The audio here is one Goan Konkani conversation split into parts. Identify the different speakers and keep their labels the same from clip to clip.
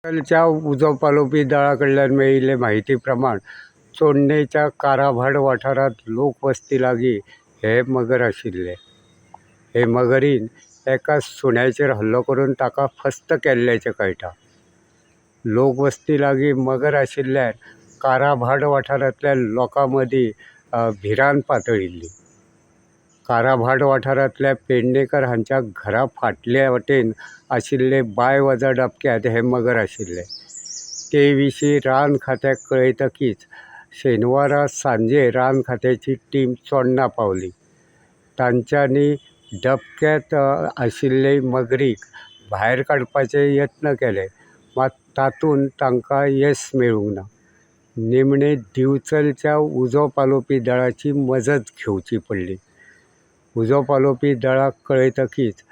Speaker 1: च्या उजो पालोवपी दळा कडल्यान मेळिल्ले म्हायती प्रमाण चोडणेच्या काराभाट वाठारांत लोकवस्ती लागीं हे मगर आशिल्ले. हे मगरीन एका सुण्याचेर हल्लो करून ताका फस्त केल्ल्याचें कळटा. लोकवस्ती लागीं मगर आशिल्ल्यान काराभाट वाठारांतल्या लोकां मदीं भिरांत पातळिल्ली. काराभाट वाठारांतल्या पेडणेकर हांच्या घरा फाटले वटेन आशिल्ले बाय वजा डबक्यांत हे मगर आशिल्ले. ते विशीं रान खात्याक कळयतकीच शेनवारा सांजे रान खात्याची टीम चोडणा पावली. तांच्यांनी डबक्यांत आशिल्ले मगरीक भायर काडपाचे यत्न केले, मात तातूंत तांकां येस मेळूंक ना. निमणे दिवचलच्या उजो पालोवपी दळाची मजत घेवची पडली. उजो पालोवपी दळाक कळयतकीच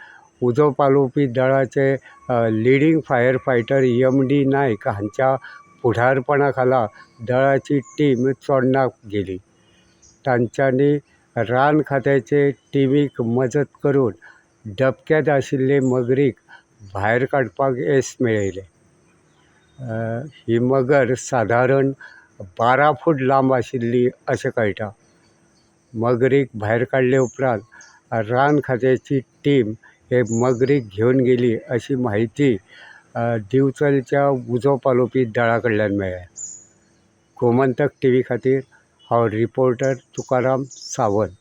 Speaker 1: उजो पालोवपी दळाचे leading fire fighter M D Naik हांच्या फुडारपणा खाला दळाची टीम चोडणाक गेली. तांच्यांनी रान खात्याचे टिमीक मजत करून डबक्यांत आशिल्ले मगरीक भायर काडपाक येस मेळयलें. ही मगर सादारण 12 फूट लांब आशिल्ली अशें कळटा. मगरीक भायर काडले उपरांत रान खात्याची टीम हे मगरीक घेवन गेली अशी म्हायती दिवचलच्या उजो पालोवपी दळा कडल्यान मेळ्ळ्या. गोमंतक टीव्ही खातीर हांव रिपोर्टर तुकाराम सावंत.